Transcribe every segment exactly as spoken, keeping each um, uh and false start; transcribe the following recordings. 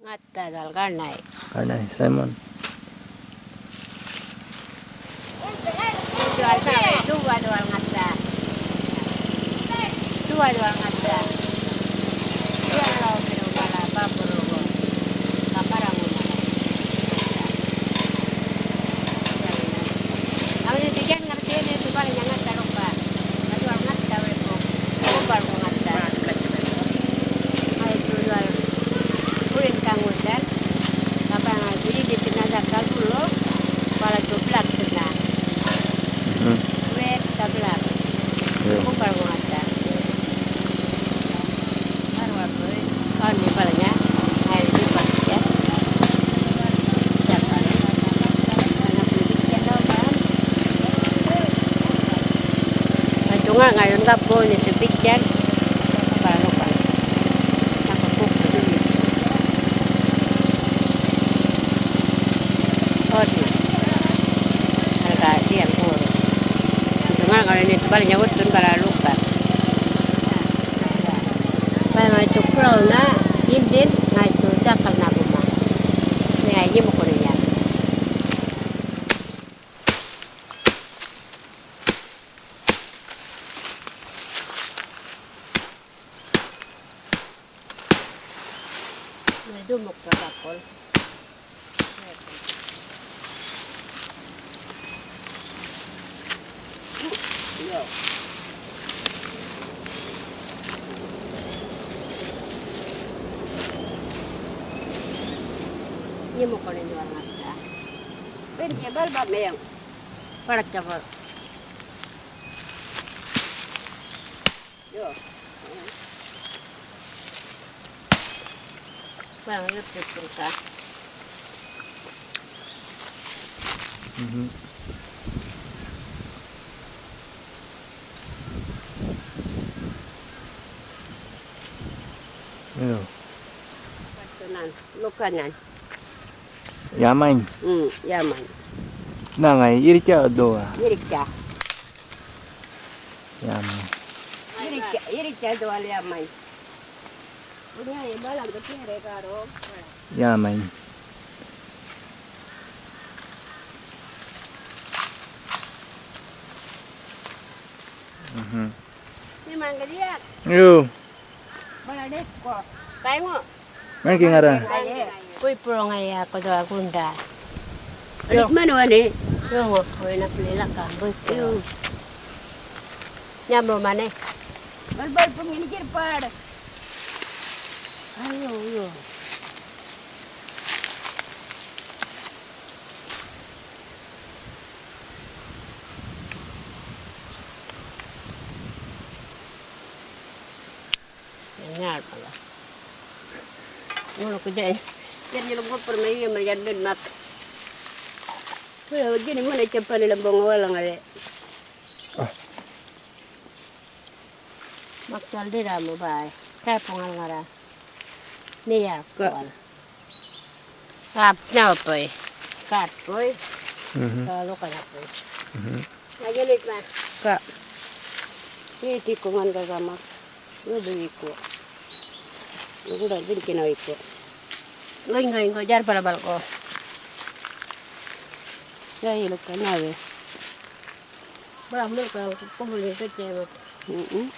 Ŋatha dal ganay. Ganay, Simon. Duwal, duwal, duwal ŋatha. Duwal, duwal ŋatha. Duwal, duwal, duwal, bapuru. Kaparaŋu. Awal bikiyan ŋarra dini, duwal ŋatha ŋatha ŋatha. Ŋatha ŋatha wiripu. Duwal ŋatha. Ŋaytu duwal kurin kaŋudan. Bapa ŋaytu yidithina sakal bulu. Bala tu black thina. Hmm. Wet ka black. Yo. Duwal ŋatha. Ŋayun gapu ni tu bitjan. Ŋayun gapu ni tu bala nyawutun bala lukar. Bala ŋaytu kurawna yindin, ŋaytu jakalna buma. Ŋaya yimukuninyal. Ŋaya dumuk bakul. Yo. Yimukuninyal ŋatha. Binji balba meyam. Parak jabal. Yo. Bang yep yep ka. Mhm. Yo. Lukanan. Yamany. Hmm, yamany. Na ŋay yirrkya duwa. Yirrkya. Yamany. Yirrkya, yirrkya duwal yamany. Bunya ye balang ke kere karo. Yamany. Mhm. Ni mangga diak. Yo. Bala dek ko. Kaingo. Mangga ngara. Kuy pulong aya ko doa gunda. Adik mana wani? Yo ngo, kuy na pulila kam buy pulong. Yo. Nyambo mane. Bal bal pungin kirpad. Ayo, yo. Ŋäl pala. Ŋolo ku jay. Yan yellow gopper ma yema yan dun mak. Wala jini mana chapani la bongo wala ŋale. Ah. Maktal diramu bay. Kaypu ŋal ŋara. Miyal kuwal. Kap nyaw puy. Kat puy. Mhm. Ka luka nyaw puy. Mhm. Aja lit ma. Ka. Ye tiku ŋan gagama. Ye be wiku. Ye guda bin kina wiku. Ngoy, ngoy, ngoy, jar pala balko. Ya, ye luka nyawe. Bala mulka kumbul ni kecce mat. Mm-mm.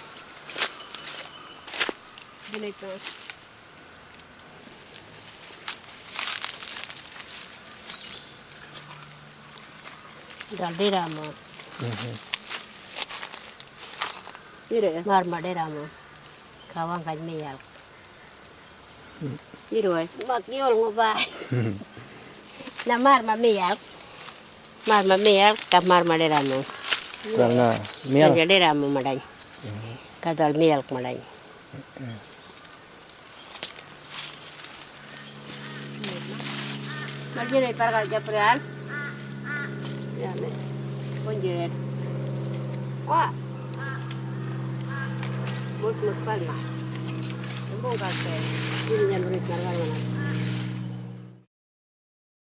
Bineka. Dal diramu. Mhm. Dire. Marma diramu. Kawang kaj miyal. Yirway. Mak yol ŋu bay. Na marma miyal. Marma miyal ka marma diramu. Kal na miyal. Kal diramu madany. Kadal miyal madany. Mal jini parkal japrian. Ya me. Kunjiret. Wah. Mut mut palma. Embung kalte. Ini yang berit ngal ngal.